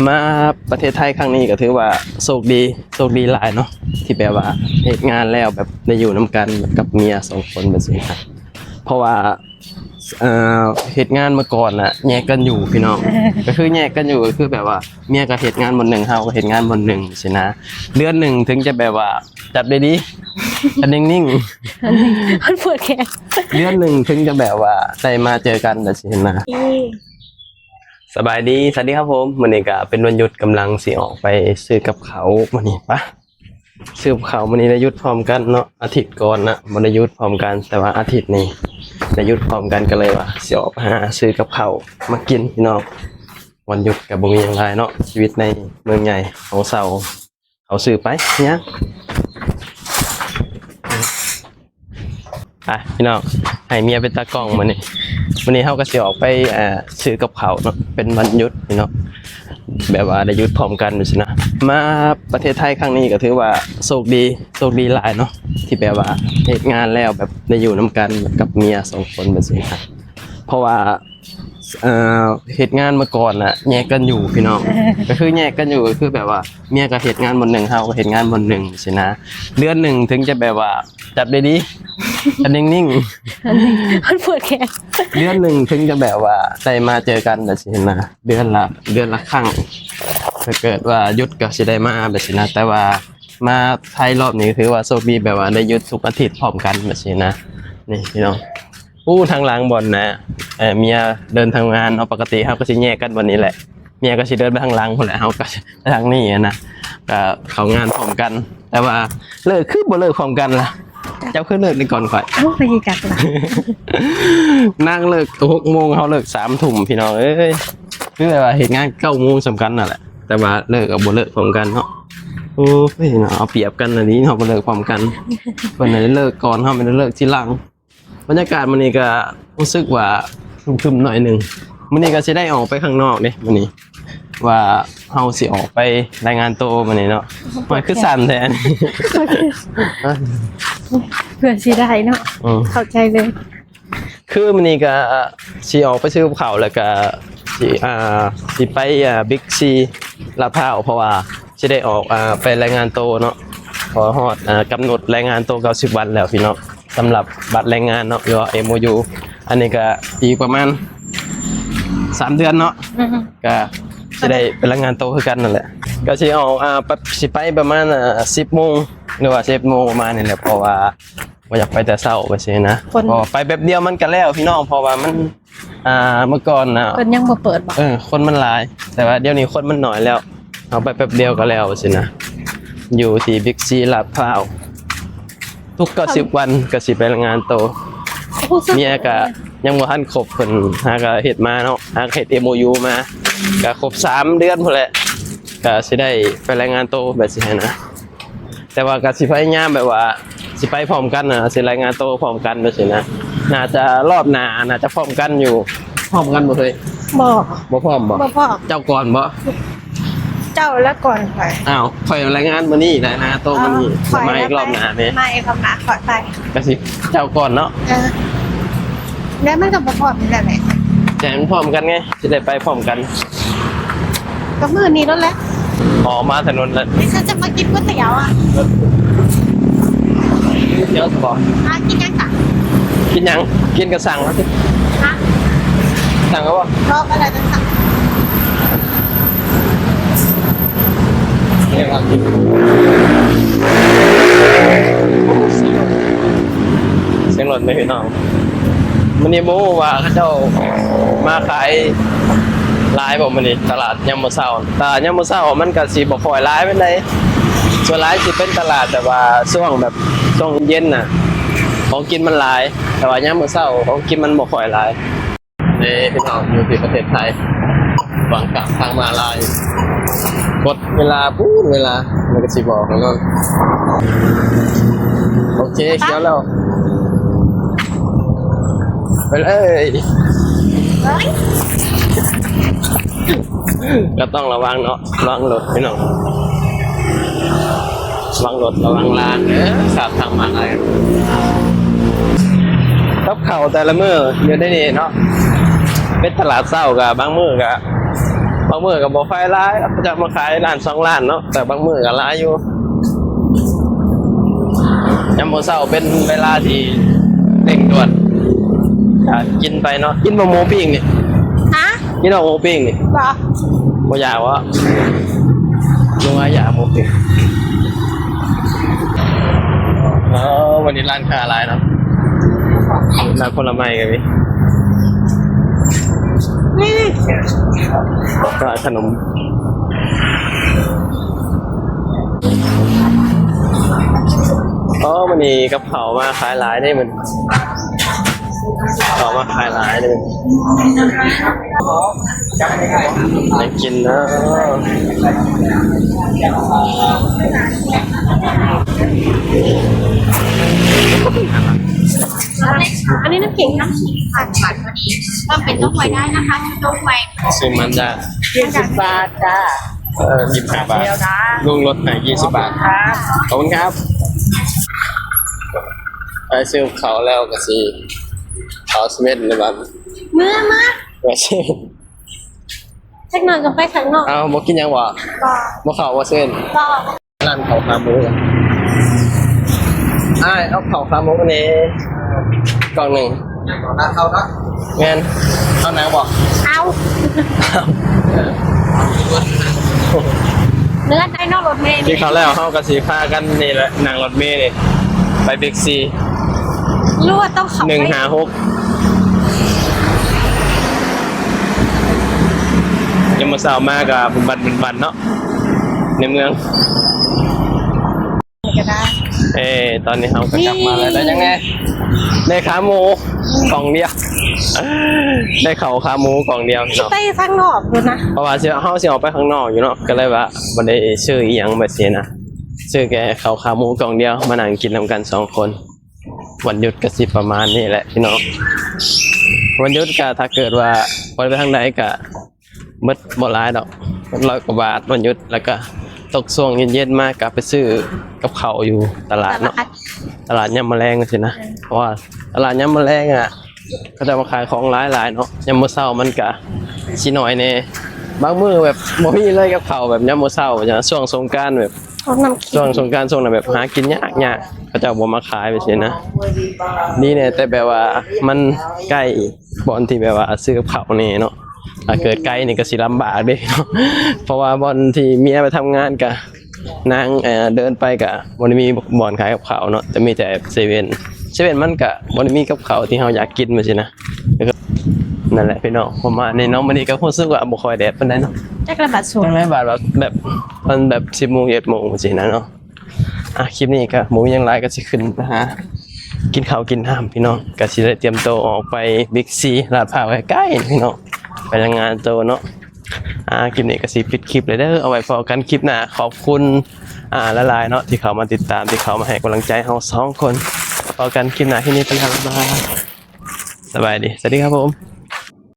ມາປະເທດໄທຄັ້ງນີ້ກໍຖືວ່າໂຊກດີ ໂຊກດີຫຼາຍເນາະ ທີ່ແບບວ່າເຮັດງານແລ້ວແບບໄດ້ຢູ່ນຳກັນກັບເມຍສອງຄົນແບບຊີ້ນະ ເພາະວ່າ ເອີ ເຮັດງານມາກ່ອນນະ ແຍກກັນຢູ່ພີ່ນ້ອງ ກໍຄືແຍກກັນຢູ່ ກໍຄືແບບວ່າເມຍກໍເຮັດງານບ່ອນໜຶ່ງ ເຮົາກໍເຮັດງານບ່ອນໜຶ່ງຊີ້ນະ ເດືອນໜຶ່ງເຖິງຈະແບບວ່າຈັບໄດ້ດີ ກັນນິ່ງໆ ມັນປວດແຂນ ເດືອນໜຶ່ງເຖິງຈະແບບວ່າໄດ້ມາເຈີກັນແບບຊີ້ນະ. ສະບາຍດີ ສະຫວັດດີຄັບຜົມ ມື້ນີ້ກໍເປັນວັນຢຸດ ກຳລັງຊິອອກໄປຊື້ກັບເຂົ້າມື້ນີ້ ປະ ຊື້ກັບເຂົ້າມື້ນີ້ໄດ້ຢຸດພ້ອມກັນເນາະ ອາທິດກ່ອນນະບໍ່ໄດ້ຢຸດພ້ອມກັນ ແຕ່ວ່າອາທິດນີ້ໄດ້ຢຸດພ້ອມກັນ ກໍເລີຍວ່າຊິອອກໄປຫາຊື້ກັບເຂົ້າມາກິນພີ່ນ້ອງ ວັນຢຸດກໍບໍ່ມີຫຍັງຫຼາຍເນາະ ຊີວິດໃນເມືອງໃຫຍ່ຂອງເຊົາ ເອົາຊື້ໄປຫຍັງ ອ່ະ ພີ່ນ້ອງ ໃຫ້ເມຍເປັນຕາກ້ອງມື້ນີ້ ມື້ນີ້ເຮົາກໍຊິອອກໄປ ອ່າ ຊື້ກັບເຂົ້າເນາະ ເປັນວັນຢຸດພີ່ນ້ອງ ແບບວ່າໄດ້ຢຸດພ້ອມກັນແບບຊີ້ນະ ມາປະເທດໄທຄັ້ງນີ້ກໍຖືວ່າໂຊກດີ ໂຊກດີຫຼາຍເນາະ ທີ່ແບບວ່າເຮັດງານແລ້ວແບບໄດ້ຢູ່ນຳກັນກັບເມຍສອງຄົນແບບຊີ້ນະ ເພາະວ່າ ເອີ ເຮັດງານມາກ່ອນນະ ແຍກກັນຢູ່ພີ່ນ້ອງ ກໍຄືແຍກກັນຢູ່ ກໍຄືແບບວ່າເມຍກໍເຮັດງານບ່ອນໜຶ່ງ ເຮົາກໍເຮັດງານບ່ອນໜຶ່ງຊີ້ນະ ເດືອນໜຶ່ງເຖິງຈະແບບວ່າຈັບໄດ້ດີ ກັນນິ່ງໆ ມັນປວດແຂນ ເດືອນໜຶ່ງເຖິງຈະແບບວ່າໄດ້ມາເຈີກັນແບບຊີ້ນະ ເດືອນລະ ເດືອນລະຄັ້ງ ຖ້າເກີດວ່າຢຸດກໍຊິໄດ້ມາແບບຊີ້ນະ ແຕ່ວ່າມາໄທລອບນີ້ຖືວ່າໂຊກດີ ແບບວ່າໄດ້ຢຸດທຸກອາທິດພ້ອມກັນແບບຊີ້ນະ ນີ້ພີ່ນ້ອງ. ໂອ້ ທາງຫຼັງບ່ອນນະ ເອີ ເມຍເດີນທຳງານເນາະ ປົກກະຕິເຮົາກໍຊິແຍກກັນບ່ອນນີ້ແຫຼະ ເມຍກໍຊິເດີນໄປທາງຫຼັງພຸ້ນແຫຼະ ເຮົາກໍໄປທາງນີ້ນະ ກໍເຂົ້າງານພ້ອມກັນ ແຕ່ວ່າເລີກຄືບໍ່ເລີກພ້ອມກັນລະ ເຈົ້າຄືເລີກໄດ້ກ່ອນຂ້ອຍ ເອົ້າ ຂ້ອຍຊິຈັກລະ ນາງເລີກຫົກໂມງ ເຮົາເລີກສາມທຸ່ມ ພີ່ນ້ອງເອີຍ ຄືແບບວ່າເຮັດງານເກົ້າໂມງສ່ຳກັນນັ້ນແຫຼະ ແຕ່ວ່າເລີກກໍບໍ່ເລີກພ້ອມກັນເນາະ ໂອ້ຍເນາະ ເອົາປຽບກັນອີ່ຫຼີເນາະ ບໍ່ເລີກພ້ອມກັນ ເພິ່ນໄດ້ເລີກກ່ອນ ເຮົາໄດ້ເລີກທີຫຼັງ. ບັນຍາກາດມື້ນີ້ກໍຮູ້ສຶກວ່າຄຶ້ມໆໜ້ອຍໜຶ່ງ ມື້ນີ້ກໍຊິໄດ້ອອກໄປຂ້າງນອກເດ້ ມື້ນີ້ວ່າເຮົາຊິອອກໄປລາຍງານໂຕມື້ນີ້ເນາະ ມັນຄືສັ່ນແທ້ ເພື່ອຊິໄດ້ເນາະ ອືມ ເຂົ້າໃຈເລີຍ ຄືມື້ນີ້ກໍຊິອອກໄປຊື້ກັບເຂົ້າ ແລ້ວກໍຊິ ອ່າ ຊິໄປ ອ່າ ບິກຊີລາດພ້າວ ເພາະວ່າ ຊິໄດ້ອອກ ອ່າ ໄປລາຍງານໂຕເນາະ ເພາະຮອດ ອ່າ ກຳນົດລາຍງານໂຕເກົ້າສິບວັນແລ້ວພີ່ນ້ອງ ສຳລັບບັດແຮງງານເນາະ ຫຼືວ່າ ເອັມໂອຢູ ອັນນີ້ກໍອີກປະມານສາມເດືອນເນາະ ອືມ ກໍຊິໄດ້ໄປລາຍງານໂຕຄືກັນນັ້ນແຫຼະ ກໍຊິອອກ ອ່າ ໄປ ຊິໄປປະມານ ອ່າ ສິບໂມງ ຫຼືວ່າສິບເອັດໂມງປະມານນີ້ແຫຼະ ເພາະວ່າບໍ່ຢາກໄປແຕ່ເຊົ້າໄປຊີ້ນະ ເພາະວ່າໄປແປັບດຽວມັນກໍແລ້ວພີ່ນ້ອງ ເພາະວ່າມັນ ອ່າ ເມື່ອກ່ອນນະ ເພິ່ນຍັງບໍ່ເປີດບໍ່? ເອີ ຄົນມັນຫຼາຍ ແຕ່ວ່າດຽວນີ້ຄົນມັນໜ້ອຍແລ້ວ ເຮົາໄປແປັບດຽວກໍແລ້ວຊີ້ນະ ຢູ່ທີ່ບິກຊີລາດພ້າວ ທຸກເກົ້າສິບວັນກໍຊິໄປລາຍງານໂຕ ເມຍກໍຍັງບໍ່ທັນຄົບ ເພິ່ນຫາກໍເຮັດມາເນາະ ຫາກໍເຮັດເອັມໂອຢູມາ ກໍຄົບສາມເດືອນພຸ້ນແຫຼະ ກໍຊິໄດ້ໄປລາຍງານໂຕແບບຊີ້ຫັ້ນນະ. ແຕ່ວ່າກໍຊິພະຍາຍາມແບບວ່າຊິໄປພ້ອມກັນນະ ຊິລາຍງານໂຕພ້ອມກັນແບບຊີ້ນະ ໜ້າຈະລອບໜ້າ ໜ້າຈະພ້ອມກັນຢູ່ ພ້ອມກັນບໍ່ເຄີຍ? ບໍ່ ບໍ່ພ້ອມບໍ່? ບໍ່ພ້ອມ. ເຈົ້າກ່ອນບໍ່? ເຈົ້າລະກ່ອນຂ້ອຍ. ອ້າວ ຂ້ອຍລາຍງານມື້ນີ້ ລາຍງານໂຕມື້ນີ້ ມາອີກລອບໜ້າເດ້ ມາອີກລອບໜ້າຂ້ອຍໄປ ກໍຊິເຈົ້າກ່ອນເນາະ. ເອີ ແລ້ວມັນກໍບໍ່ພ້ອມຢູ່ແລ້ວແຫຼະ ແຕ່ມັນພ້ອມກັນໄງ ຊິໄດ້ໄປພ້ອມກັນ ກໍມື້ນີ້ໂລດແຫຼະ. ອໍ ມາຖະໜົນແລ້ວ ນີ້ເຂົາຈະມາກິນກ໋ວຍຕຽວອະ ກ໋ວຍຕຽວບໍ່? ອ່າ ກິນຫຍັງກະ ກິນຫຍັງ? ກິນກໍສັ່ງເອົາຕິ. ຮະ? ສັ່ງເອົາບໍ່? ລອກະໄດ້ຈັ່ງສັ່ງ. ສຽງລົດແມ່ພີ່ນ້ອງ ມື້ນີ້ບໍ່ຮູ້ວ່າເຂົາເຈົ້າມາຂາຍຫຼາຍບໍ່ມື້ນີ້ ຕະຫຼາດຍາມມື້ເຊົ້າ. ຕະຫຼາດຍາມມື້ເຊົ້າມັນກະຊິບໍ່ຄ່ອຍຫຼາຍປານໃດ ສ່ວນຫຼາຍຊິເປັນຕະຫຼາດແບບວ່າຊ່ວງແບບ ຊ່ວງເຢັນໆນະ ຂອງກິນມັນຫຼາຍ ແຕ່ວ່າຍາມມື້ເຊົ້າຂອງກິນມັນບໍ່ຄ່ອຍຫຼາຍ. ເດ້ພີ່ນ້ອງ ຢູ່ທີ່ປະເທດໄທ ຫວ່າງກາງທາງມ້າລາຍ ກົດເວລາ ປູດເວລາ ມັນກໍຊິບອກແນ່ນອນ. ໂອເຄ ຂຽວແລ້ວ ໄປເລີຍ. ກໍຕ້ອງລະວັງເນາະ ລະວັງລົດພີ່ນ້ອງ ລະວັງລົດລະວັງລາງເດີ ຂ້າມທາງມ້າລາຍ. ກັບເຂົ້າແຕ່ລະມື້ຢູ່ໃນນີ້ເນາະ ເປັນຕະຫຼາດເຊົ້າກະບາງມື້ກະ ບາງມື້ກໍບໍ່ຄ່ອຍຫຼາຍ ເຂົາເຈົ້າມາຂາຍລ້ານສອງລ້ານເນາະ ແຕ່ບາງມື້ກໍຫຼາຍຢູ່. ຍາມມື້ເຊົ້າເປັນເວລາທີ່ເລັ່ງດ່ວນ ກໍກິນໄປເນາະ. ກິນບໍ່ ໝູປີ້ງນີ້? ຮະ? ກິນບໍ່ ໝູປີ້ງນີ້? ບໍ່. ບໍ່ຢາກຫວາ? ລຸງວ່າຢາກໝູປີ້ງ. ເອີ ມື້ນີ້ຮ້ານຄ້າຫຼາຍເນາະ ຮ້ານຜົນລະໄມ້ກໍມີ ນີ້ ຕະຫຼາດຂະໜົມ. ອໍ ມື້ນີ້ກັບເຂົ້າມາຂາຍຫຼາຍເດ້ມື້ນີ້ ເຂົ້າມາຂາຍຫຼາຍເດ້. ໄດ້ກິນເດີ. ອັນນີ້ນ້ຳເຂັງ ນ້ຳເຂັງ ເພີ່ມເປັນຕົ້ມໄວໄດ້ນະຄະ ຕົ້ມໄວ ຊື້ມັນຈາກ ຍີ່ສິບບາດຈ້າ. ເອີ ຍີ່ສິບຫ້າບາດ ລຸງລົດໃຫ້ຍີ່ສິບບາດ. ຂອບຄຸນຄັບ. ໄປຊື້ເຂົ້າແລ້ວກໍຊິເຂົ້າເຊເວັ່ນໃນບ້ານ ເມື່ອມາ ວ່າຊິ ຈັກໜ່ອຍກໍໄປຂ້າງນອກ. ເອົ້າ ບໍ່ກິນຫຍັງບໍ່? ບໍ່. ບໍ່ເຂົ້າບໍ່ເຊເວັ່ນ? ບໍ່. ຮ້ານເຂົ້າຂາໝູ ອ້າຍ ເອົາເຂົ້າຂາໝູແດ່ ກ່ອງໜຶ່ງ. ໜັງເຂົ້າເນາະ? ແມ່ນ. ເອົາໜັງບໍ່? ເອົາ. ເນື້ອໄດ້ເນາະ ລົດເມນີ້. ກິນເຂົ້າແລ້ວເຮົາກໍຊິພາກັນນີ້ແຫຼະ ນັ່ງລົດເມນີ້ໄປບິກຊີ ຫຼືວ່າຕ້ອງເຂົ້າໄປ ໜຶ່ງຫ້າຫົກ. ຍາມມື້ເຊົ້າມາກໍບຸນບັນບຸນບັນເນາະ ໃນເມືອງ. ນີ້ກໍໄດ້. ເອີ ຕອນນີ້ເຮົາກໍກັບມາແລ້ວ. ໄດ້ຫຍັງແດ່? ໄດ້ຂາໝູກ່ອງດຽວ ໄດ້ເຂົ້າຂາໝູກ່ອງດຽວເນາະ. ໄປທາງນອກພຸ້ນນະ ເພາະວ່າຊິ ເຮົາຊິອອກໄປຂ້າງນອກຢູ່ເນາະ ກໍເລີຍວ່າບໍ່ໄດ້ຊື້ອີ່ຫຍັງແບບຊີ້ນະ ຊື້ແຕ່ເຂົ້າຂາໝູກ່ອງດຽວ ມານັ່ງກິນນຳກັນສອງຄົນ. ວັນຢຸດກໍຊິປະມານນີ້ແຫຼະພີ່ນ້ອງ. ວັນຢຸດກໍຖ້າເກີດວ່າບໍ່ໄດ້ໄປທາງໃດກໍ ໝົດບໍ່ຫຼາຍດອກ ຮ້ອຍກວ່າບາດວັນຢຸດ. ແລ້ວກໍຕົກຊ່ວງເຢັນໆມາກໍໄປຊື້ກັບເຂົ້າຢູ່ຕະຫຼາດເນາະ ຕະຫຼາດຍາມມື້ແລງຈັ່ງຊີ້ນະ. ເອີ ເພາະວ່າຕະຫຼາດຍາມມື້ແລງອະ ເຂົາເຈົ້າມາຂາຍຂອງຫຼາຍໆເນາະ. ຍາມມື້ເຊົ້າມັນກະຊິໜ້ອຍແດ່ ບາງມື້ແບບບໍ່ມີເລີຍກັບເຂົ້າ ແບບຍາມມື້ເຊົ້າ ຊ່ວງສົງການ ແບບ ຂອງນ້ຳເຂັງ ຊ່ວງສົງການ ຊ່ວງນັ້ນແບບຫາກິນຍາກໆ ເຂົາເຈົ້າບໍ່ມາຂາຍແບບຊີ້ນະ. ດີແດ່ ແຕ່ແບບວ່າມັນໃກ້ບ່ອນທີ່ແບບວ່າຊື້ກັບເຂົ້າແດ່ເນາະ. ຖ້າເກີດໄກນີ້ກໍຊິລຳບາກເດ້ເນາະ ເພາະວ່າບ່ອນທີ່ເມຍໄປທຳງານກະ ນາງ ເອີ ເດີນໄປກະບໍ່ໄດ້ມີບ່ອນຂາຍກັບເຂົ້າເນາະ ຈະມີແຕ່ເຊເວັ່ນ. ເຊເວັ່ນມັນກະບໍ່ໄດ້ມີກັບເຂົ້າທີ່ເຮົາຢາກກິນແບບຊີ້ນະ. ນັ້ນແຫຼະພີ່ນ້ອງ ປະມານນີ້ເນາະ. ມື້ນີ້ກໍຮູ້ສຶກວ່າບໍ່ຄ່ອຍແດດປານໃດເນາະ ຈັກລະບາດສວນ ຈັກລະບາດ ແບບ ມັນແບບສິບໂມງ ເອັດໂມງຈັ່ງຊີ້ນະເນາະ. ອ່ະ ຄລິບນີ້ກໍບໍ່ມີຫຍັງຫຼາຍ ກໍຊິຂຶ້ນໄປຫາກິນເຂົ້າກິນນ້ຳພີ່ນ້ອງ ກໍຊິໄດ້ຕຽມໂຕອອກໄປບິກຊີລາດພ້າວໃກ້ໆ ພີ່ນ້ອງ ໄປລາຍງານໂຕເນາະ. ອ່າ ຄລິບນີ້ກໍຊິປິດຄລິບເລີຍເດີ ເອົາໄວ້ພໍ້ກັນຄລິບໜ້າ. ຂອບຄຸນ ອ່າ ຫຼາຍໆເນາະ ທີ່ເຂົ້າມາຕິດຕາມ ທີ່ເຂົ້າມາໃຫ້ກຳລັງໃຈເຮົາສອງຄົນ. ພໍ້ກັນຄລິບໜ້າ ຄລິບນີ້ໄປແລ້ວ ບາຍບາຍ ສະບາຍດີ ສະຫວັດດີຄັບຜົມ.